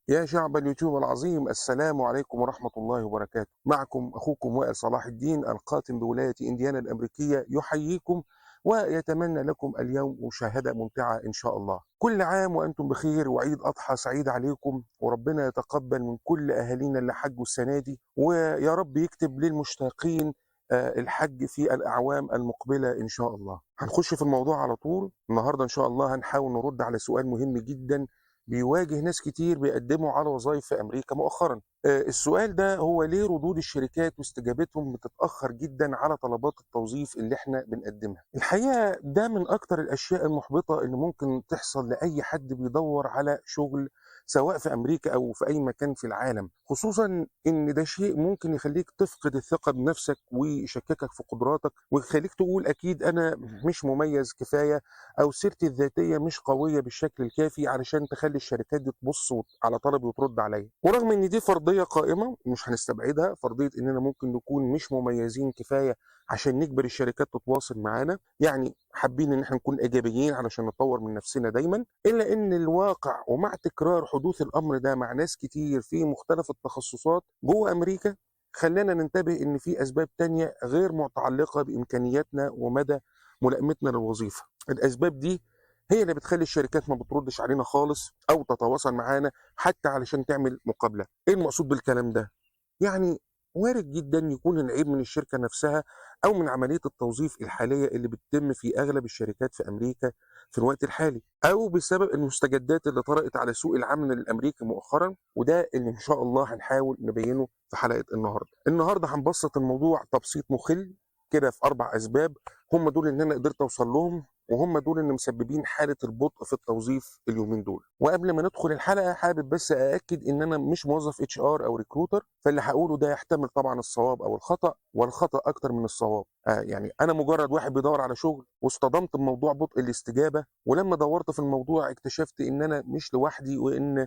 يا شعب اليوتيوب العظيم، السلام عليكم ورحمة الله وبركاته. معكم أخوكم وائل صلاح الدين القاتم بولاية إنديانا الأمريكية، يحييكم ويتمنى لكم اليوم مشاهدة ممتعة إن شاء الله. كل عام وأنتم بخير، وعيد أضحى سعيد عليكم، وربنا يتقبل من كل أهالينا اللي حجوا السنة دي، ويا رب يكتب للمشتاقين الحج في الأعوام المقبلة إن شاء الله. هنخش في الموضوع على طول. النهاردة إن شاء الله هنحاول نرد على سؤال مهم جدا بيواجه ناس كتير بيقدموا على وظائف في أمريكا مؤخرا. السؤال ده هو ليه ردود الشركات واستجابتهم بتتأخر جدا على طلبات التوظيف اللي احنا بنقدمها؟ الحقيقة ده من أكتر الأشياء المحبطة اللي ممكن تحصل لأي حد بيدور على شغل، سواء في أمريكا أو في أي مكان في العالم، خصوصا إن ده شيء ممكن يخليك تفقد الثقة بنفسك ويشككك في قدراتك ويخليك تقول أكيد أنا مش مميز كفاية، أو سيرتي الذاتية مش قوية بالشكل الكافي علشان تخلي الشركات دي تبص على طلبي وترد عليا. ورغم إن دي فرضية قائمة مش هنستبعدها، فرضية إننا ممكن نكون مش مميزين كفاية عشان نجبر الشركات تتواصل معانا، يعني حابين إن احنا نكون إيجابيين علشان نطور من نفسنا دايما، إلا إن الواقع ومع تكرار حدوث الأمر ده مع ناس كتير في مختلف التخصصات جوه أمريكا خلانا ننتبه إن في أسباب تانية غير متعلقة بإمكانياتنا ومدى ملائمتنا للوظيفة. الأسباب دي هي اللي بتخلي الشركات ما بتردش علينا خالص أو تتواصل معانا حتى علشان تعمل مقابلة. إيه المقصود بالكلام ده؟ يعني وارد جدا يكون العيب من الشركة نفسها أو من عملية التوظيف الحالية اللي بتتم في أغلب الشركات في أمريكا في الوقت الحالي، أو بسبب المستجدات اللي طرأت على سوق العمل الأمريكي مؤخرا، وده اللي إن شاء الله هنحاول نبينه في حلقة النهاردة. النهاردة هنبسط الموضوع تبسيط مخل كده في 4 أسباب، هم دول اللي أنا قدرت أوصل لهم، وهم دول اللي مسببين حالة البطء في التوظيف اليومين دول. وقبل ما ندخل الحلقة حابب بس أأكد إن أنا مش موظف HR أو recruiter، فاللي هقوله ده يحتمل طبعا الصواب أو الخطأ، والخطأ أكتر من الصواب. يعني أنا مجرد واحد بيدور على شغل، واصطدمت بموضوع بطء الاستجابة، ولما دورت في الموضوع اكتشفت إن أنا مش لوحدي، وإن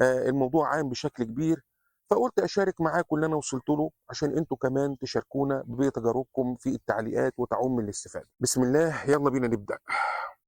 الموضوع عام بشكل كبير، فقلت أشارك معاكم اللي أنا وصلت له عشان أنتوا كمان تشاركونا بتجاربكم في التعليقات وتعم الاستفادة. بسم الله، يلا بينا نبدأ.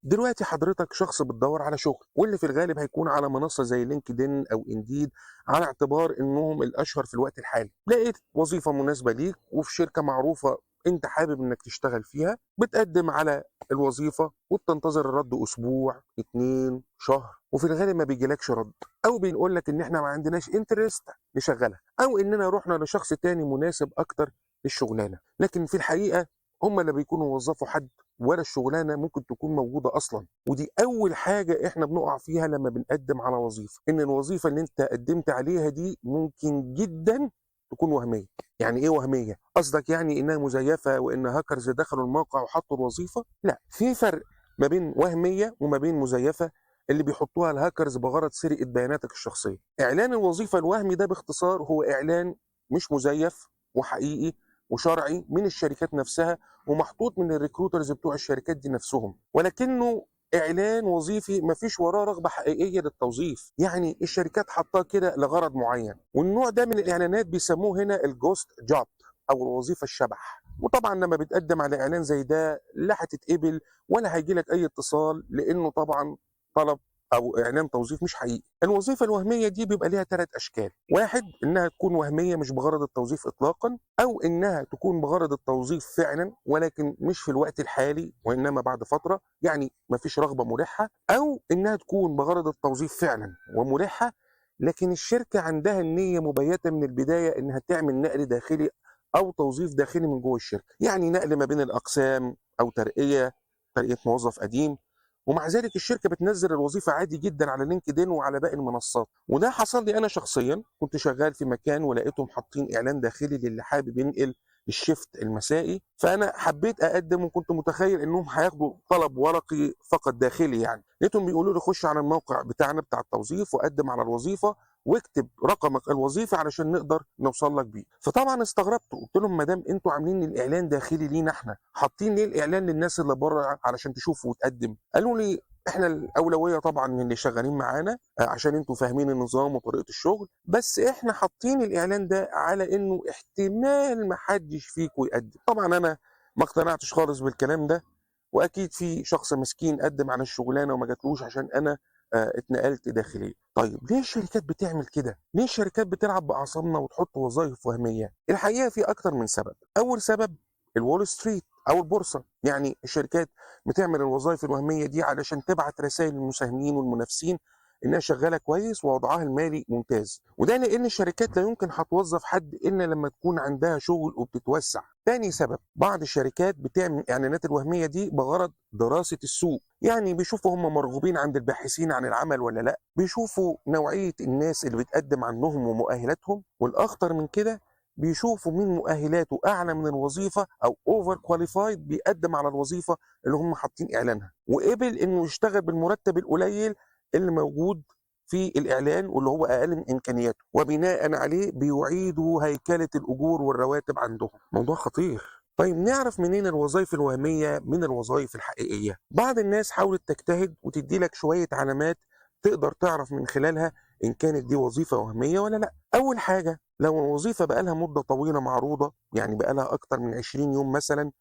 دلوقتي حضرتك شخص بتدور على شغل، واللي في الغالب هيكون على منصة زي LinkedIn أو Indeed على اعتبار إنهم الأشهر في الوقت الحالي. لقيت وظيفة مناسبة ليك وفي شركة معروفة أنت حابب إنك تشتغل فيها، بتقدم على الوظيفة وبتنتظر الرد أسبوع، 2، شهر، وفي الغالب ما بيجيلكش رد، أو بنقول لك إن إحنا ما عندناش interest نشغلها، أو إننا رحنا لشخص تاني مناسب أكتر للشغلانة. لكن في الحقيقة هم لا بيكونوا وظفوا حد ولا الشغلانة ممكن تكون موجودة أصلا. ودي أول حاجة إحنا بنقع فيها لما بنقدم على وظيفة، إن الوظيفة اللي أنت قدمت عليها دي ممكن جدا تكون وهمية. يعني إيه وهمية؟ قصدك يعني إنها مزيفة وإن هاكرز دخلوا الموقع وحطوا الوظيفة؟ لا، في فرق ما بين وهمية وما بين مزيفة اللي بيحطوها الهاكرز بغرض سرقة بياناتك الشخصية. إعلان الوظيفة الوهمي ده باختصار هو إعلان مش مزيف وحقيقي وشرعي من الشركات نفسها، ومحطوط من ال recruiters بتوع الشركات دي نفسهم، ولكنه إعلان وظيفي مفيش وراه رغبة حقيقية للتوظيف. يعني الشركات حطاه كده لغرض معين، والنوع ده من الإعلانات بيسموه هنا ال ghost job أو الوظيفة الشبح. وطبعا لما بتقدم على إعلان زي ده لا هتتقبل ولا هيجيلك أي اتصال، لأنه طبعا طلب أو إعلان توظيف مش حقيقي. الوظيفة الوهمية دي بيبقى ليها 3 أشكال. واحد، إنها تكون وهمية مش بغرض التوظيف إطلاقا، أو إنها تكون بغرض التوظيف فعلا ولكن مش في الوقت الحالي وإنما بعد فترة، يعني مفيش رغبة ملحة، أو إنها تكون بغرض التوظيف فعلا وملحة لكن الشركة عندها النية مبيتة من البداية إنها تعمل نقل داخلي أو توظيف داخلي من جوه الشركة، يعني نقل ما بين الأقسام أو ترقية موظف قديم. ومع ذلك الشركة بتنزل الوظيفة عادي جدا على لينكدين وعلى باقي المنصات. وده حصل لي انا شخصيا، كنت شغال في مكان ولقيتهم حاطين اعلان داخلي للي حابب ينقل الشيفت المسائي، فانا حبيت اقدم وكنت متخيل انهم هياخدوا طلب ورقي فقط داخلي يعني. لقيتهم بيقولوا لي خش على الموقع بتاعنا بتاع التوظيف وقدم على الوظيفة واكتب رقمك الوظيفي علشان نقدر نوصل لك بيه. فطبعا استغربت، قلت لهم ما دام انتوا عاملين الاعلان داخلي لينا احنا، حاطين ليه الاعلان للناس اللي بره علشان تشوفوا وتقدم؟ قالوا لي احنا الاولوية طبعا من اللي شغالين معانا عشان انتوا فاهمين النظام وطريقه الشغل، بس احنا حاطين الاعلان ده على انه احتمال ما حدش فيكم يقدم. طبعا انا ما اقتنعتش خالص بالكلام ده، واكيد في شخص مسكين قدم على الشغلانة وما جاتلوش عشان انا اتنقلت داخليا. طيب ليه الشركات بتعمل كده؟ ليه الشركات بتلعب باعصابنا وتحط وظائف وهمية؟ الحقيقة في اكتر من سبب. اول سبب ال Wall Street او البورصة، يعني الشركات بتعمل الوظائف الوهمية دي علشان تبعت رسائل للمساهمين والمنافسين انها شغالة كويس ووضعها المالي ممتاز، وده لان الشركات لا يمكن هتوظف حد الا لما تكون عندها شغل وبتتوسع. تاني سبب، بعض الشركات بتعمل الاعلانات الوهمية دي بغرض دراسة السوق، يعني بيشوفوا هم مرغوبين عند الباحثين عن العمل ولا لا، بيشوفوا نوعية الناس اللي بتقدم عنهم ومؤهلاتهم، والاخطر من كده بيشوفوا مين مؤهلاته اعلى من الوظيفة او over qualified بيقدم على الوظيفة اللي هم حاطين اعلانها، وقبل انه يشتغل بالمرتب القليل اللي موجود في الاعلان واللي هو اقل من امكانياته، وبناء عليه بيعيدوا هيكله الاجور والرواتب عندهم. موضوع خطير. طيب نعرف منين الوظائف الوهمية من الوظائف الحقيقية؟ بعض الناس حاولت تجتهد وتدي لك شوية علامات تقدر تعرف من خلالها ان كانت دي وظيفة وهمية ولا لا. اول حاجة، لو الوظيفة بقالها مده طويلة معروضة، يعني بقالها اكتر من 20 يوم مثلا،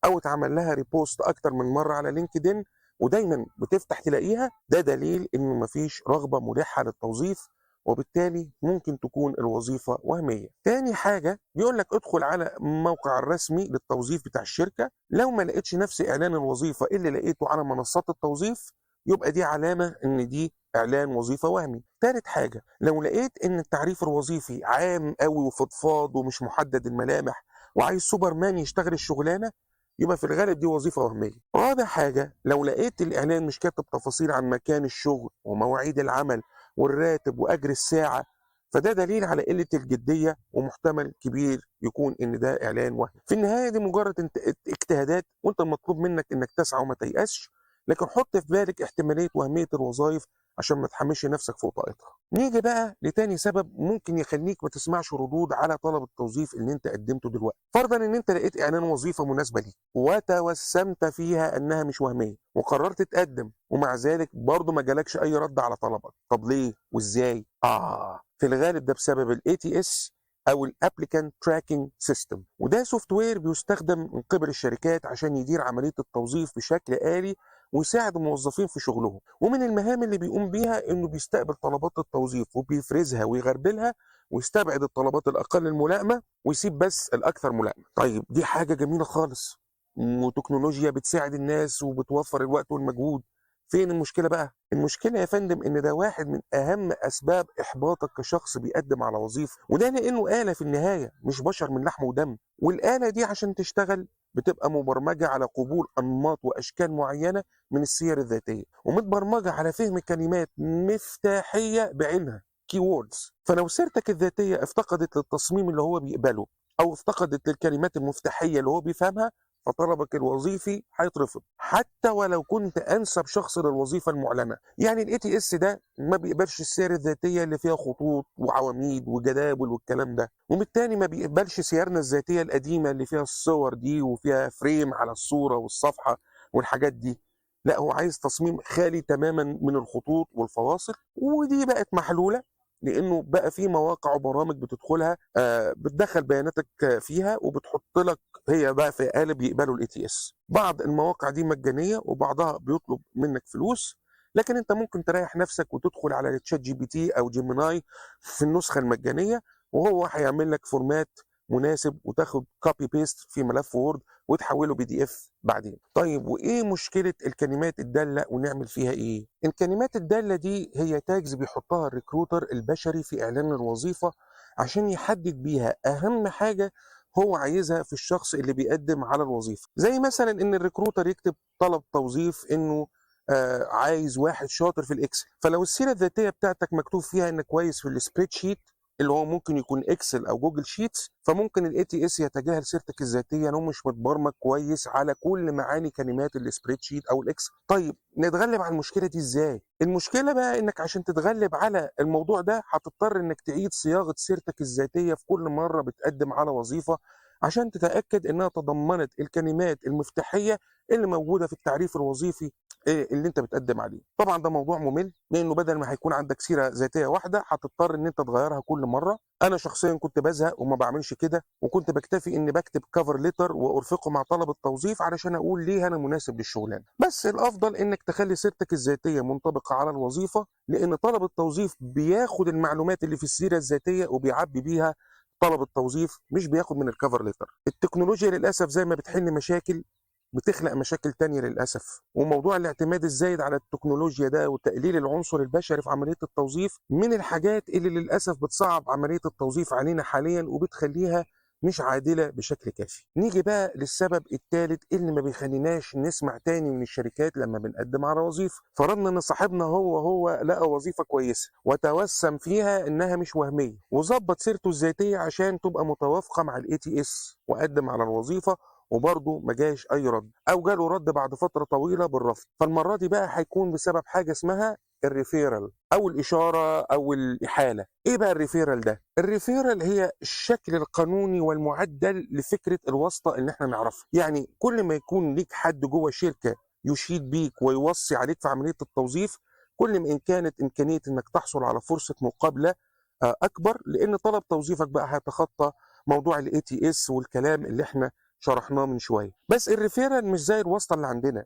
او اتعمل لها repost اكتر من مرة على LinkedIn ودايما بتفتح تلاقيها، ده دليل انه مفيش رغبة ملحة للتوظيف، وبالتالي ممكن تكون الوظيفة وهمية. تاني حاجة، بيقول لك ادخل على الموقع الرسمي للتوظيف بتاع الشركة، لو ما لقيتش نفس اعلان الوظيفة اللي لقيته على منصات التوظيف يبقى دي علامة ان دي اعلان وظيفة وهمي. تالت حاجة، لو لقيت ان التعريف الوظيفي عام قوي وفضفاض ومش محدد الملامح وعايز سوبرمان يشتغل الشغلانة، يبقى في الغالب دي وظيفة وهمية. رابع حاجة، لو لقيت الاعلان مش كاتب تفاصيل عن مكان الشغل ومواعيد العمل والراتب واجر الساعة، فده دليل على قلة الجدية ومحتمل كبير يكون ان ده اعلان وهمي. في النهاية دي مجرد اجتهادات، وانت المطلوب منك انك تسعى وما تيأسش، لكن حط في بالك احتمالية وهمية الوظائف عشان ما تحملش نفسك فوق طاقتها. نيجي بقى لتاني سبب ممكن يخليك ما تسمعش ردود على طلب التوظيف اللي انت قدمته دلوقتي. فرضا ان انت لقيت اعلان وظيفة مناسبة ليك وتوسمت فيها انها مش وهمية وقررت تقدم، ومع ذلك برضه ما جالكش اي رد على طلبك. طب ليه وازاي؟ في الغالب ده بسبب ال ATS او ال applicant tracking system، وده software بيستخدم من قبل الشركات عشان يدير عملية التوظيف بشكل آلي ويساعد الموظفين في شغلهم. ومن المهام اللي بيقوم بيها انه بيستقبل طلبات التوظيف وبيفرزها ويغربلها ويستبعد الطلبات الاقل الملائمة ويسيب بس الاكثر ملائمه. طيب دي حاجة جميلة خالص وتكنولوجيا بتساعد الناس وبتوفر الوقت والمجهود، فين المشكلة بقى؟ المشكلة يا فندم ان ده واحد من اهم اسباب احباطك كشخص بيقدم على وظيفة، وده لانه آلة في النهاية مش بشر من لحم ودم، والآلة دي عشان تشتغل بتبقى مبرمجه على قبول انماط واشكال معينة من السير الذاتية، ومتبرمجه على فهم كلمات مفتاحيه بعينها keywords. فلو سيرتك الذاتية افتقدت للتصميم اللي هو بيقبله او افتقدت للكلمات المفتاحيه اللي هو بيفهمها، فطلبك الوظيفي هيترفض حتى ولو كنت انسب شخص للوظيفة المعلنة. يعني ال ATS ده ما بيقبلش السير الذاتية اللي فيها خطوط وعواميد وجداول والكلام ده، وبالتالي ما بيقبلش سيرنا الذاتية القديمة اللي فيها الصور دي وفيها frame على الصورة والصفحة والحاجات دي. لا، هو عايز تصميم خالي تماما من الخطوط والفواصل، ودي بقت محلولة لانه بقى في مواقع وبرامج بتدخلها بتدخل بياناتك فيها وبتحط لك هي بقى في قالب يقبلوا ال ATS. بعض المواقع دي مجانية وبعضها بيطلب منك فلوس، لكن انت ممكن تريح نفسك وتدخل على ChatGPT او Gemini في النسخة المجانية، وهو هيعمل لك format مناسب وتاخد copy paste في ملف Word وتحوله PDF بعدين. طيب وايه مشكلة الكلمات الدالة ونعمل فيها ايه؟ الكلمات الدالة دي هي tags بيحطها ال recruiter البشري في اعلان الوظيفة عشان يحدد بيها اهم حاجة هو عايزها في الشخص اللي بيقدم على الوظيفة. زي مثلا ان ال recruiter يكتب طلب توظيف انه عايز واحد شاطر في ال Excel، فلو السيرة الذاتية بتاعتك مكتوب فيها انك كويس في ال spreadsheet اللي هو ممكن يكون Excel او Google Sheets، فممكن ال ATS يتجاهل سيرتك الذاتية لو مش متبرمج كويس على كل معاني كلمات ال spreadsheet او ال Excel. طيب نتغلب على المشكلة دي ازاي؟ المشكلة بقى انك عشان تتغلب على الموضوع ده هتضطر انك تعيد صياغة سيرتك الذاتية في كل مرة بتقدم على وظيفة عشان تتاكد انها تضمنت الكلمات المفتاحيه اللي موجودة في التعريف الوظيفي اللي انت بتقدم عليه. طبعا ده موضوع ممل، لانه بدل ما هيكون عندك سيره ذاتية واحدة هتضطر ان انت تغيرها كل مرة. انا شخصيا كنت بزهق وما بعملش كده، وكنت بكتفي اني بكتب cover letter وارفقه مع طلب التوظيف علشان اقول ليه انا مناسب للشغلانه. بس الافضل انك تخلي سيرتك الذاتية منطبقه على الوظيفة، لان طلب التوظيف بياخد المعلومات اللي في السيرة الذاتية وبيعبي بيها طلب التوظيف، مش بياخد من ال cover letter. التكنولوجيا للاسف زي ما بتحل مشاكل بتخلق مشاكل تانية للأسف، وموضوع الاعتماد الزايد على التكنولوجيا ده وتقليل العنصر البشري في عملية التوظيف من الحاجات اللي للأسف بتصعب عملية التوظيف علينا حاليا وبتخليها مش عادلة بشكل كافي. نيجي بقى للسبب الثالث اللي ما بيخليناش نسمع تاني من الشركات لما بنقدم على وظيفة. فرضنا ان صاحبنا هو لقى وظيفة كويسة وتوسم فيها انها مش وهمية، وظبط سيرته الذاتية عشان تبقى متوافقة مع ال ATS، وقدم على الوظيفة وبرضه ما جاش اي رد، او جاله رد بعد فترة طويلة بالرفض. فالمره دي بقى هيكون بسبب حاجة اسمها ال referral او الاشارة او الاحاله. ايه بقى ال referral ده؟ ال referral هي الشكل القانوني والمعدل لفكرة الواسطة اللي احنا نعرفها. يعني كل ما يكون ليك حد جوه شركة يشيد بيك ويوصي عليك في عملية التوظيف، كل ما ان كانت امكانية انك تحصل على فرصة مقابله اكبر، لان طلب توظيفك بقى هيتخطى موضوع ال ATS والكلام اللي احنا شرحناه من شوية. بس ال referral مش زي الواسطة اللي عندنا.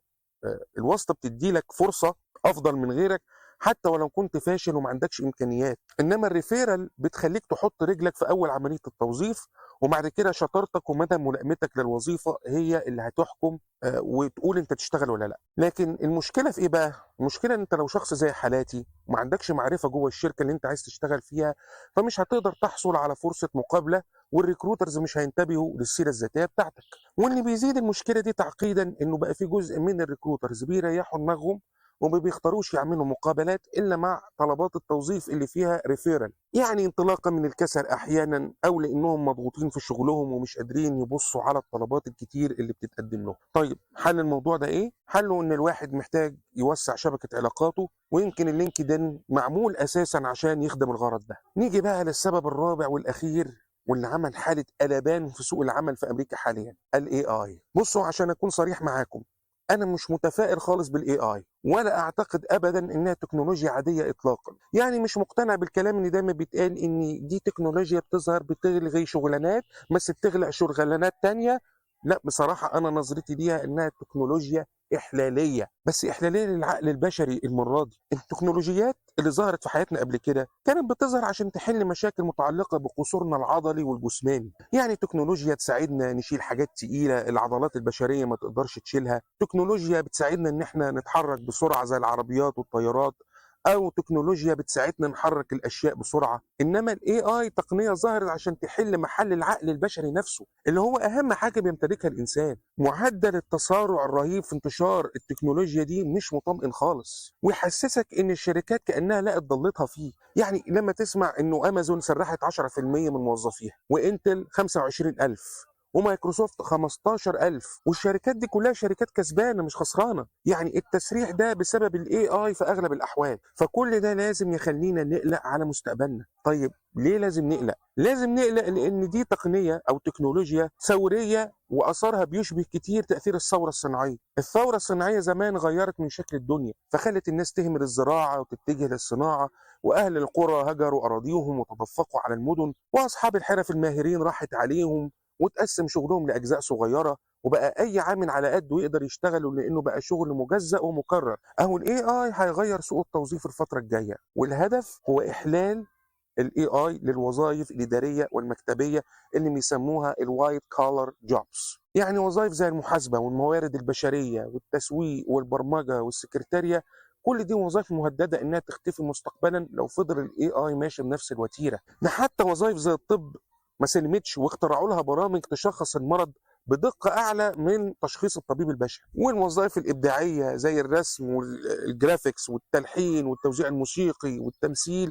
الواسطة بتدي لك فرصة افضل من غيرك حتى ولو كنت فاشل وما عندكش امكانيات، انما ال referral بتخليك تحط رجلك في اول عملية التوظيف، وبعد كده شطارتك ومدى ملائمتك للوظيفة هي اللي هتحكم وتقول انت تشتغل ولا لا. لكن المشكلة في ايه بقى؟ المشكلة ان انت لو شخص زي حالاتي وما عندكش معرفة جوه الشركة اللي انت عايز تشتغل فيها، فمش هتقدر تحصل على فرصة مقابله، وال recruiters مش هينتبهوا للسيرة الذاتية بتاعتك. واللي بيزيد المشكلة دي تعقيدا انه بقى في جزء من ال recruiters بيريحوا دماغهم وما بيختاروش يعملوا مقابلات الا مع طلبات التوظيف اللي فيها referral، يعني انطلاقا من الكسل احيانا، او لانهم مضغوطين في شغلهم ومش قادرين يبصوا على الطلبات الكتير اللي بتتقدم لهم. طيب حل الموضوع ده ايه؟ حله ان الواحد محتاج يوسع شبكة علاقاته، ويمكن ال LinkedIn معمول اساسا عشان يخدم الغرض ده. نيجي بقى للسبب الرابع والاخير واللي عمل حالة قلبان في سوق العمل في أمريكا حاليا، ال AI. بصوا عشان أكون صريح معاكم، أنا مش متفائل خالص بال AI، ولا أعتقد أبدا إنها تكنولوجيا عادية إطلاقا. يعني مش مقتنع بالكلام اللي دايما بيتقال إن دي تكنولوجيا بتظهر بتلغي شغلانات بس بتخلق شغلانات تانية. لا، بصراحة أنا نظرتي ليها إنها تكنولوجيا إحلالية، بس إحلالية للعقل البشري المرة دي. التكنولوجيات اللي ظهرت في حياتنا قبل كده كانت بتظهر عشان تحل مشاكل متعلقة بقصورنا العضلي والجسماني. يعني تكنولوجيا تساعدنا نشيل حاجات تقيلة العضلات البشرية ما تقدرش تشيلها، تكنولوجيا بتساعدنا إن احنا نتحرك بسرعة زي العربيات والطيارات، أو تكنولوجيا بتساعدنا نحرك الأشياء بسرعة. إنما ال AI تقنية ظهرت عشان تحل محل العقل البشري نفسه، اللي هو أهم حاجة بيمتلكها الإنسان. معدل التسارع الرهيب في انتشار التكنولوجيا دي مش مطمئن خالص، ويحسسك إن الشركات كأنها لقت ضالتها فيه. يعني لما تسمع إنه أمازون سرحت 10% من موظفيها، وإنتل 25,000، ومايكروسوفت 15,000، والشركات دي كلها شركات كسبانه مش خسرانة. يعني التسريح ده بسبب ال AI في اغلب الاحوال. فكل ده لازم يخلينا نقلق على مستقبلنا. طيب ليه لازم نقلق؟ لازم نقلق لان دي تقنية او تكنولوجيا ثورية، واثرها بيشبه كتير تاثير الثورة الصناعية. الثورة الصناعية زمان غيرت من شكل الدنيا، فخلت الناس تهمل الزراعة وتتجه للصناعة، واهل القرى هجروا اراضيهم وتدفقوا على المدن، واصحاب الحرف الماهرين راحت عليهم وتقسم شغلهم لأجزاء صغيرة، وبقى أي عامل على قده يقدر يشتغله لأنه بقى شغل مجزأ ومكرر. أهو ال AI هيغير سوق التوظيف الفترة الجاية، والهدف هو إحلال ال AI للوظائف الإدارية والمكتبية اللي بيسموها ال white collar jobs. يعني وظائف زي المحاسبة والموارد البشرية والتسويق والبرمجة والسكرتارية، كل دي وظائف مهددة إنها تختفي مستقبلا لو فضل ال AI ماشي بنفس الوتيرة. ده حتى وظائف زي الطب ما سلمتش، واخترعوا لها برامج تشخص المرض بدقة أعلى من تشخيص الطبيب البشري. والوظائف الإبداعية زي الرسم وال graphics والتلحين والتوزيع الموسيقي والتمثيل،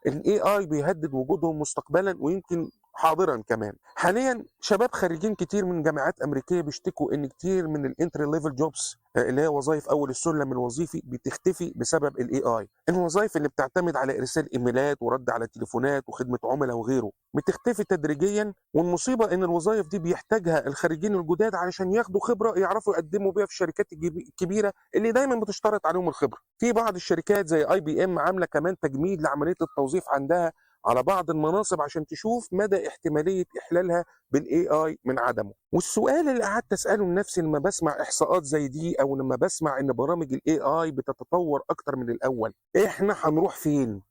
ال AI بيهدد وجودهم مستقبلا، ويمكن حاضرا كمان. حاليا شباب خريجين كتير من جامعات امريكية بيشتكوا ان كتير من ال entry level jobs، اللي هي وظائف اول السلم الوظيفي، بتختفي بسبب ال AI. الوظائف اللي بتعتمد على ارسال ايميلات ورد على تليفونات وخدمه عملاء وغيره بتختفي تدريجيا. والمصيبة ان الوظائف دي بيحتاجها الخريجين الجداد علشان ياخدوا خبره يعرفوا يقدموا بيها في الشركات الكبيرة اللي دايما بتشترط عليهم الخبرة. في بعض الشركات زي IBM عامله كمان تجميد لعملية التوظيف عندها على بعض المناصب عشان تشوف مدى احتمالية احلالها بال AI من عدمه. والسؤال اللي قعدت اساله لنفسي لما بسمع احصاءات زي دي، او لما بسمع ان برامج ال AI بتتطور اكتر من الاول، احنا هنروح فين؟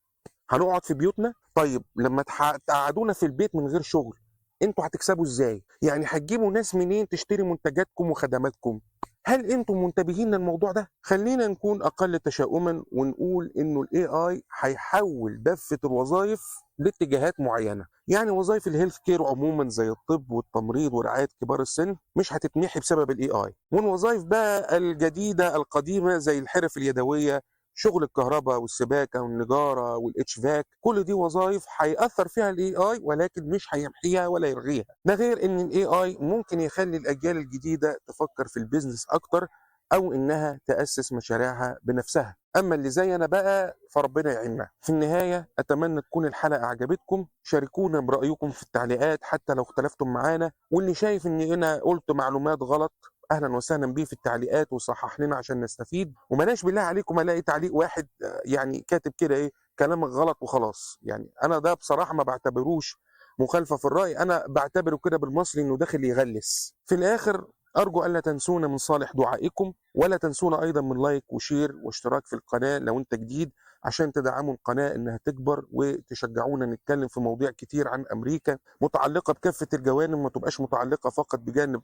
هنقعد في بيوتنا؟ طيب لما تقعدونا في البيت من غير شغل، انتوا هتكسبوا ازاي؟ يعني هتجيبوا ناس منين تشتري منتجاتكم وخدماتكم؟ هل انتم منتبهين للموضوع ده؟ خلينا نكون اقل تشاؤما ونقول انه ال AI هيحول دفة الوظائف لاتجاهات معينة. يعني وظائف ال health care عموما زي الطب والتمريض ورعاية كبار السن مش هتتمحي بسبب ال AI. والوظائف بقى الجديدة القديمة زي الحرف اليدوية، شغل الكهرباء والسباكه والنجاره وال HVAC، كل دي وظائف هيأثر فيها ال AI ولكن مش هيمحيها ولا يلغيها. ده غير ان ال AI ممكن يخلي الاجيال الجديدة تفكر في ال business اكتر، او انها تاسس مشاريعها بنفسها. اما اللي زي انا بقى فربنا يعيننا. في النهاية اتمنى تكون الحلقة عجبتكم. شاركونا برايكم في التعليقات حتى لو اختلفتم معانا، واللي شايف ان انا قلت معلومات غلط اهلا وسهلا بيه في التعليقات وصحح لنا عشان نستفيد. وملاش بالله عليكم الاقي تعليق واحد يعني كاتب كده ايه كلامك غلط وخلاص. يعني انا ده بصراحة ما بعتبروش مخالفة في الراي، انا بعتبره كده بالمصري انه داخل يغلس. في الاخر ارجو الا تنسونا من صالح دعائكم، ولا تنسونا ايضا من like و share واشتراك في القناة لو انت جديد، عشان تدعموا القناة انها تكبر وتشجعونا نتكلم في مواضيع كتير عن امريكا متعلقه بكافة الجوانب، ما تبقاش متعلقه فقط بجانب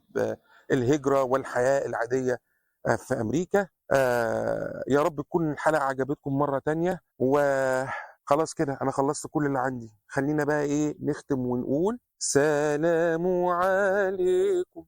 الهجرة والحياة العادية في امريكا. يا رب تكون الحلقة عجبتكم مرة تانية. وخلاص كده انا خلصت كل اللي عندي. خلينا بقى ايه نختم ونقول سلام عليكم.